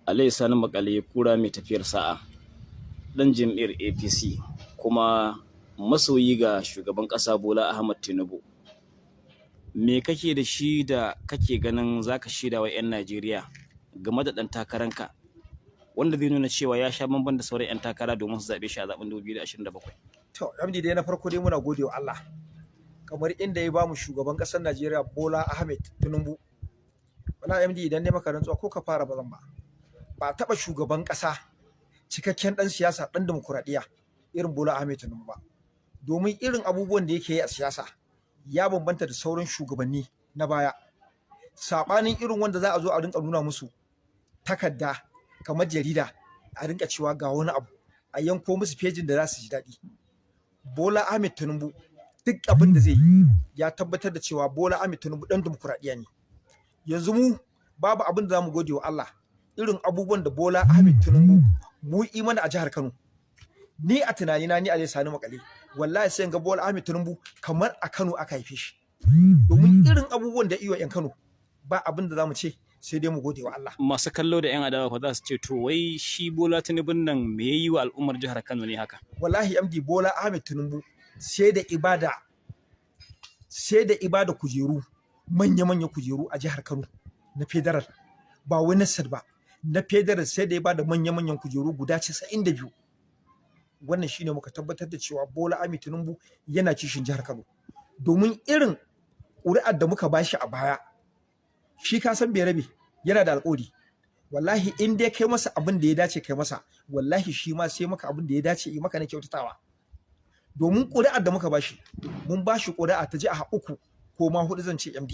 Alayhi Sani Makale kura mai tafiyar sa'a, ɗan jam'iyyar APC kuma masoyi ga shugaban ƙasa Bola Ahmad Tinubu. Me kake da shi da kake ganin zaka shaida wa 'yan Najeriya game da ɗan takaranka wanda zai nuna cewa ya sha bamban da sauran 'yan takara domin su zaɓe shi a zaɓen 2027? To, MD, dai na farko dai muna gode wa Allah. Kamar inda ya bamu shugaban ƙasar Najeriya Bola Ahmed Tinubu. Wala MD, idan ne maka rantsuwa ko ka fara, ba zan ba. Ba taɓa shugaban ƙasa cikakken ɗan siyasa, ɗan dimokuraɗiyya irin Bola Ahmed Tinubu ba. Domin irin abubuwan da yake yi a siyasa ya bambanta da sauran shugabanni na baya. Saɓanin irin wanda za a zo a rinka nuna musu takarda kamar jarida, a rinka cewa ga wani abu, a yanko musu fejin da za su ji daɗi. Bola Ahmed Tinubu, duk abin da zai yi, ya tabbatar da cewa Bola Ahmed Tinubu ɗan dimokuraɗiyya ne. Yanzu mu babu abin da za mu gode wa Allah irin abubuwan da Bola Ahmed Tinubu mu yi mana a jihar Kano. Ni a tunanina, ni Ali Sani Makale, wallahi sai ga Bola Ahmed Tinubu kamar a Kano aka haife shi. Domin irin abubuwan da iyo 'yan Kano, ba abin da za mu ce sai dai mu gode wa Allah. Masu kallo da 'yan adawa fa za su ce, to wai shi Bola Tinubu nan me ya yi wa al'ummar jihar Kano ne haka? Wallahi MD, Bola Ahmed Tinubu sai da ibada kujeru, manya-manya kujeru a jihar Kano na federal, ba wai na ba, na federal, sai da ya bada manya-manyan kujeru guda 92. Wannan shine muka tabbatar da cewa Bola Ahmed Tinubu yana kishin jihar Kano. Domin irin ƙuri'ar da muka bashi a baya, shi ka san bai rabe, yana da alƙawari. Wallahi in dai kai masa abin da ya dace kai masa, wallahi shi ma sai maka abin da ya dace yi maka na kyautatawa. Domin ƙuri'ar da muka bashi, mun bashi ƙuri'a ta jiha uku ko ma hudu zan ce, MD.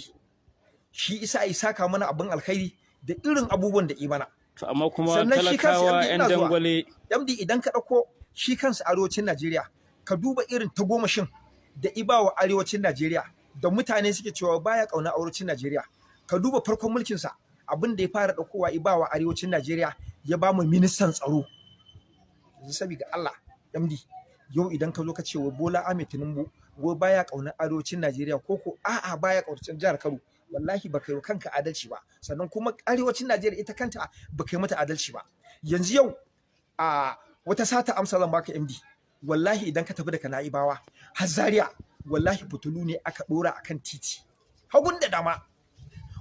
Shi isa ya saka mana abin alkhairi da irin abubuwan da mana. To amma kuma talakawa 'yan dangwale. MD, idan ka ɗauko shi kansa arewacin Najeriya, ka duba irin tagomashin da ibawa arewacin Najeriya da mutane suke cewa baya ƙauna arewacin Najeriya. Ka duba farkon mulkinsa, abin da ya fara ɗaukowa ibawa arewacin Najeriya, ya ba mu ministan tsaro. Yanzu saboda Allah MD, yau idan ka zo ka ce wa Bola Ahmed Tinubu wai baya ƙaunar arewacin Najeriya ko a'a baya ƙaunar jihar Kano, wallahi baka yi kanka adalci ba. Sannan kuma arewacin Najeriya ita kanta baka yi mata adalci ba. Yanzu yau a wata sata amsa zan baka, MD. Wallahi idan ka tafi daga Na'ibawa har Zaria, wallahi fitilu ne aka dora akan titi hagun da dama,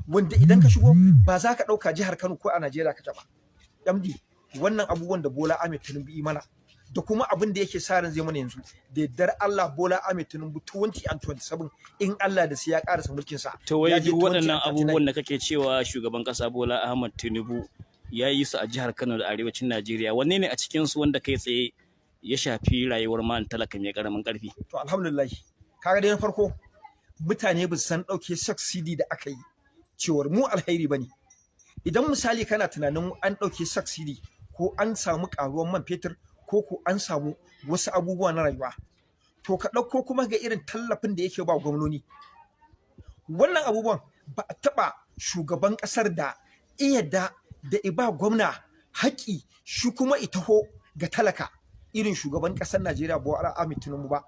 wanda idan ka shigo ba za ka ɗauka jihar Kano ko a Najeriya kake ba. MD, wannan abubuwan da Bola Ahmed Tinubu yi mana da kuma abin da yake sa ran zai mana yanzu, da yardar Allah, Bola Ahmed Tinubu 2027 in Allah da sai ya karasa mulkin sa. To wai duk waɗannan abubuwan da kake cewa shugaban ƙasa Bola Ahmed Tinubu ya yi su a jihar Kano da arewacin Najeriya, wanne ne a cikin su wanda kai tsaye ya shafi rayuwar man talaka mai karamin karfi? To alhamdulillah, kaga dai na farko mutane ba su san ɗauke subsidy da aka yi cewar mu alheri bane. Idan misali kana tunanin an ɗauke subsidy ko an samu ƙaruwar man fetur ko an samu wasu abubuwa na rayuwa, to ka ɗauko kuma ga irin tallafin da yake ba gwamnoni. Wannan abubuwan ba a taɓa shugaban ƙasar da iya da iba gwamna haƙƙi, shi kuma itaho ga talaka irin shugaban ƙasar Najeriya Bola Ahmed Tinubu ba.